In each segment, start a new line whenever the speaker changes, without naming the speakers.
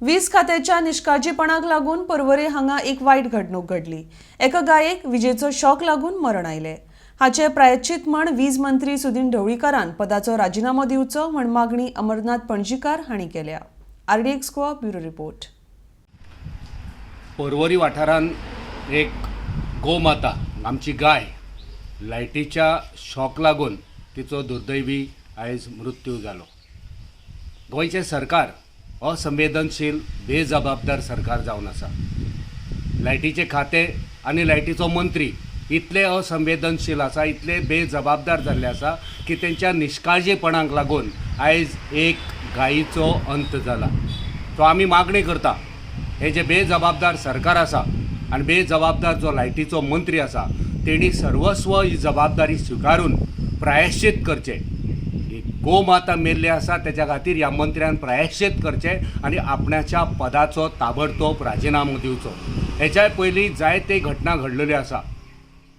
वीज खात्याच्या निश्काळजीपणाक लागून पर्वरे हांगा एक वायट घडणूक घडली. एका गायेक विजेचो शॉक लागून मरण आयलें. हाचे प्रायश्चित म्हण वीज मंत्री सुदिन ढवळीकारान पदाचो राजिनामो दिवचो म्हण मागणी अमरनाथ पणजीकार हांणी केल्या. RDX Goa bureau report.
Porvorim वाठारांत एक गोमाता, आमची गाय, लायटीच्या शॉक लागून तिचो दुर्दैवी आयज मृत्यू जालो. गोंयचें सरकार असंवेदनशील, बेजबाबदार सरकार जावन आसा. लायटीचें खातें आनी लायटीचो मंत्री इतले असंवेदनशील आसा, इतले बेजबाबदार जाल्ले आसा की तेंच्या निश्काळजीपणाक लागून आयज एक गायीचो अंत जाला. सो आमी मागणी करता, हे जे बेजबाबदार सरकार आसा आनी बेजबाबदार जो लायटीचो मंत्री आसा, तेणी सर्वस्व ही जबाबदारी स्विकारून प्रायश्चित करचें. ही गोमाता मेल्ली आसा, तेच्या खातीर ह्या मंत्र्यान प्रायश्चित करचें आनी आपणाच्या पदाचो ताबडतोब राजिनामो दिवचो. हेच्याय पयलीं जायते घटना घडलेल्यो आसा.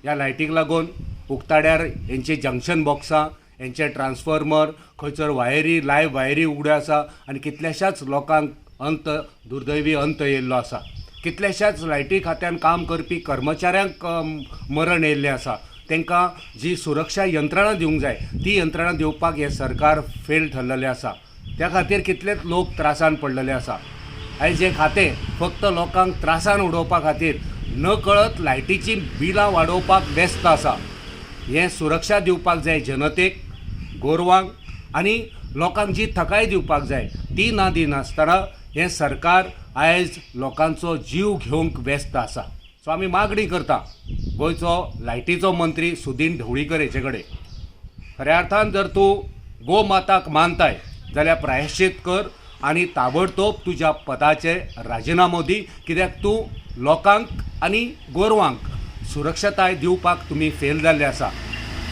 ह्या लायटीक लागून उक्ताड्यार हेंची जंक्शन बॉक्सां, हेंचे ट्रान्सफॉर्मर, खंयसर वायरी, लायव्ह वायरी उगड्यो आसा आनी कितल्याशाच लोकांक अंत, दुर्दैवी अंत येयल्लो आसा. कितल्याशाच लायटी खात्यान काम करपी कर्मचाऱ्यांक मरण येयल्लें आसा. तांकां जी सुरक्षा यंत्रणा दिवंक जाय, ती यंत्रणा दिवपाक हें सरकार फेल ठरलेलें आसा. त्या खातीर कितलेच लोक त्रासान पडलेले आसा. आयज हें खातें फक्त लोकांक त्रासान उडोवपा खातीर नकळत लायटीचीं बिलां वाडोवपाक व्यस्त आसा. हें सुरक्षा दिवपाक जाय जनतेक, गोरवांक आनी लोकांक जी थकाय दिवपाक जाय ती ना दिनासतना हें सरकार आयज लोकांचो जीव घेवंक व्यस्त आसा. सो आमी मागणी करता गोंयचो लायटीचो मंत्री सुदीन ढवळीकर हेचे कडेन, खऱ्या अर्थान जर तूं गोमाताक मानताय जाल्यार प्रायश्चित कर आनी ताबडतोब तुज्या पदाचे राजिनामो दी, कित्याक तूं लोकांक आनी गोरवांक सुरक्षताय दिवपाक तुमी फेल जाल्ले आसा.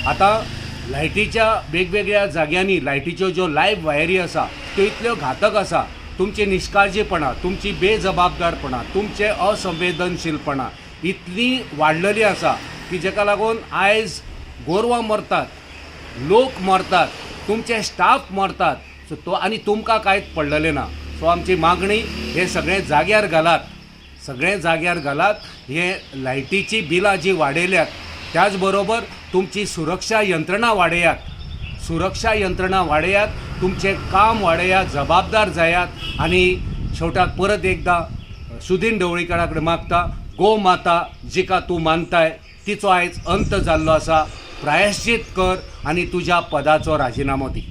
आतां लायटीच्या वेगवेगळ्या जाग्यांनी लायटीच्यो ज्यो लायव्ह वायरी आसा त्यो इतल्यो घातक आसा. तुमची निश्काळजीपणां, तुमची बेजबाबदारपणां, तुमचे असंवेदनशीलपणां इतली वाडलेली आसा की जेका लागून आयज गोरवां मरतात, लोक मरतात, तुमचे स्टाफ मरतात. सो तो आनी तुमकां कांयच पडलेलें ना. सो आमची मागणी, हे सगळें जाग्यार घालात, सगळें जाग्यार घालात. हे लायटीची बिलां जी वाडयल्यात, त्याच बरोबर तुमची सुरक्षा यंत्रणा वाडयात, सुरक्षा यंत्रणा वाडयात, तुमचें काम वाडयात, जबाबदार जायात. आनी शेवटाक परत एकदां सुदीन ढवळीकारा कडेन मागता, गोमाता जिका तूं मानताय तिचो आयज अंत जाल्लो आसा, प्रायश्चित कर आनी तुज्या पदाचो राजिनामो दी.